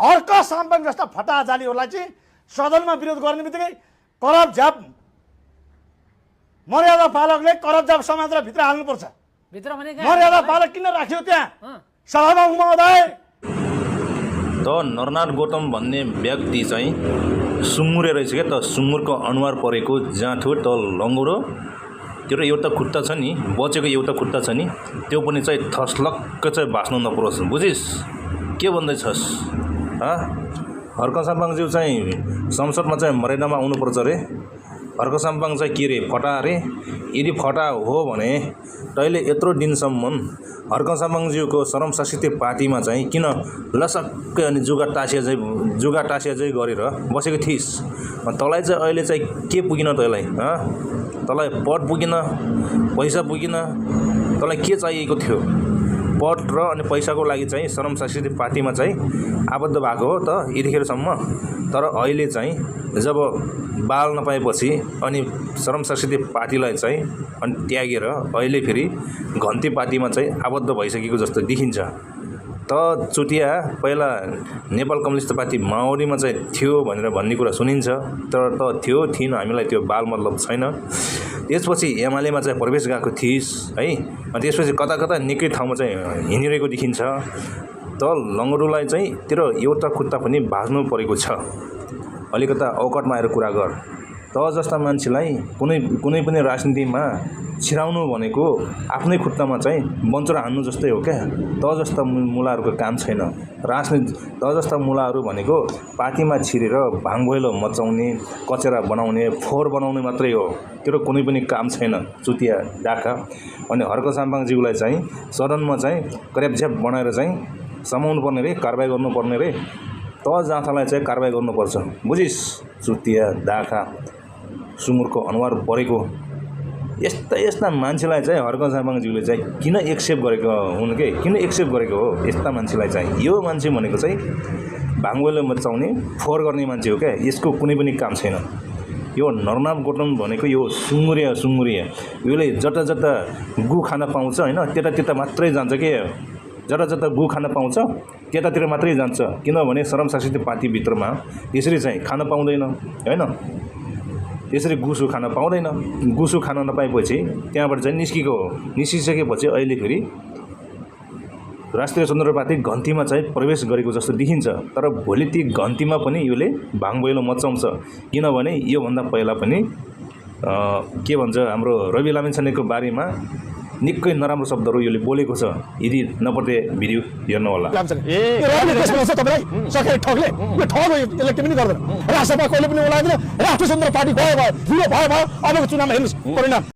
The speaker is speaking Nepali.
हर्क साम्पाङ जस्ता फटा जालीहरूलाई चाहिँ सदनमा विरोध गर्ने बित्तिकै करप झ्याप मर्यादा पालकले करप झ्याप समातेर भित्र हाल्नुपर्छ। भित्र भने मर्यादा पालक किन राख्यो त्यहाँ सभामुख महोदय? त नरनाथ गौतम भन्ने व्यक्ति चाहिँ सुँगुरे रहेछ क्या त। सुँगुरको अनुहार परेको जाँठो त लङ्गुरो, त्यो एउटा खुट्टा छ नि, बचेको एउटा खुट्टा छ नि, त्यो पनि चाहिँ थस्लक्क चाहिँ भाँच्नु नपरोस्। बुझिस् के भन्दैछस्? हर्क साम्पाङज्यू चाहिँ संसदमा चाहिँ मर्यादामा आउनुपर्छ अरे। हर्क साम्पाङ चाहिँ के अरे फटा अरे। यदि फटा हो भने तैँले यत्रो दिनसम्म हर्क साम्पाङज्यूको श्रम संस्कृति पार्टीमा चाहिँ किन लसक्कै अनि जुगा टासिया चाहिँ गरेर बसेको थिइस्? तँलाई चाहिँ अहिले चाहिँ के पुगिन तँलाई? तँलाई पद पुगिन, पैसा पुगिन, तँलाई के चाहिएको थियो? पद र अनि पैसाको लागि चाहिँ श्रम संस्कृति पार्टीमा चाहिँ आबद्ध भएको हो त यतिखेरसम्म। तर अहिले चाहिँ जब बाल नपाएपछि अनि श्रम संस्कृति पार्टीलाई चाहिँ अनि त्यागेर अहिले फेरि घन्टी पार्टीमा चाहिँ आबद्ध भइसकेको जस्तो देखिन्छ। त चुटिया पहिला नेपाल कम्युनिस्ट पार्टी माओवादीमा चाहिँ थियो भनेर भन्ने कुरा सुनिन्छ, तर त थियो थिएन, हामीलाई त्यो बाल मतलब छैन। त्यसपछि एमालेमा चाहिँ प्रवेश गएको थिइस् है, अनि त्यसपछि कता कता निकै ठाउँमा चाहिँ हिँडिरहेको देखिन्छ। त लङ्गडुलाई चाहिँ तेरो एउटा खुट्टा पनि भाँच्नु परेको छ। अलिकता औकटमा आएर कुरा गर। त जस्ता मान्छेलाई कुनै पनि राजनीतिमा छिराउनु भनेको आफ्नै खुट्टामा चाहिँ बन्चरा हान्नु जस्तै हो क्या। त जस्ता मुलाहरूको काम छैन राजनीति। त जस्ता मुलाहरू भनेको पार्टीमा छिरेर भाङभैलो मचाउने, कचेरा बनाउने, फोहोर बनाउने मात्रै हो, तेरो कुनै पनि काम छैन चुतिया डाका। अनि हर्क साम्पाङज्यूलाई चाहिँ सदनमा चाहिँ कर्यापझ्याप बनाएर चाहिँ समाउनु पर्ने रे, कारबाही गर्नुपर्ने रे। त जाँथालाई चाहिँ कारबाही गर्नुपर्छ। बुझिस् चुतिया डाका, सुँगुरको अनुहार परेको यस्ता मान्छेलाई चाहिँ हर्क साम्पाङज्यूले चाहिँ किन एक्सेप्ट गरेको हुन् कि किन एक्सेप्ट गरेको हो? यस्ता मान्छेलाई चाहिँ यो मान्छे भनेको चाहिँ भाङभैलो मचाउने, फोहोर गर्ने मान्छे हो क्या। यसको कुनै पनि काम छैन। यो नरनाथ गौतम भनेको यो सुँगुरिया यसले जता गु खान पाउँछ होइन, त्यता मात्रै जान्छ कि। जता गु खान पाउँछ त्यतातिर मात्रै जान्छ, किनभने श्रम संस्कृति पार्टीभित्रमा यसरी चाहिँ खान पाउँदैन होइन। त्यसरी गुसु खान पाउँदैन। गुसु खान नपाएपछि त्यहाँबाट चाहिँ निस्किसकेपछि अहिले फेरि राष्ट्रिय स्वतन्त्र पार्टी घन्टीमा चाहिँ प्रवेश गरेको जस्तो देखिन्छ। तर भोलि ती घन्टीमा पनि यसले भाङभैलो मचाउँछ, किनभने योभन्दा पहिला पनि के भन्छ हाम्रो रवि लामिछानेको बारेमा निकै नराम्रो शब्दहरू यसले बोलेको छ। यदि नपर्ने भिडियो हेर्नु होला। राष्ट्रसभा कहिले पनि बोलाएन, राष्ट्रिय स्वतन्त्र पार्टी भयो अबको चुनावमा हेर्नुहोस् परिणाम।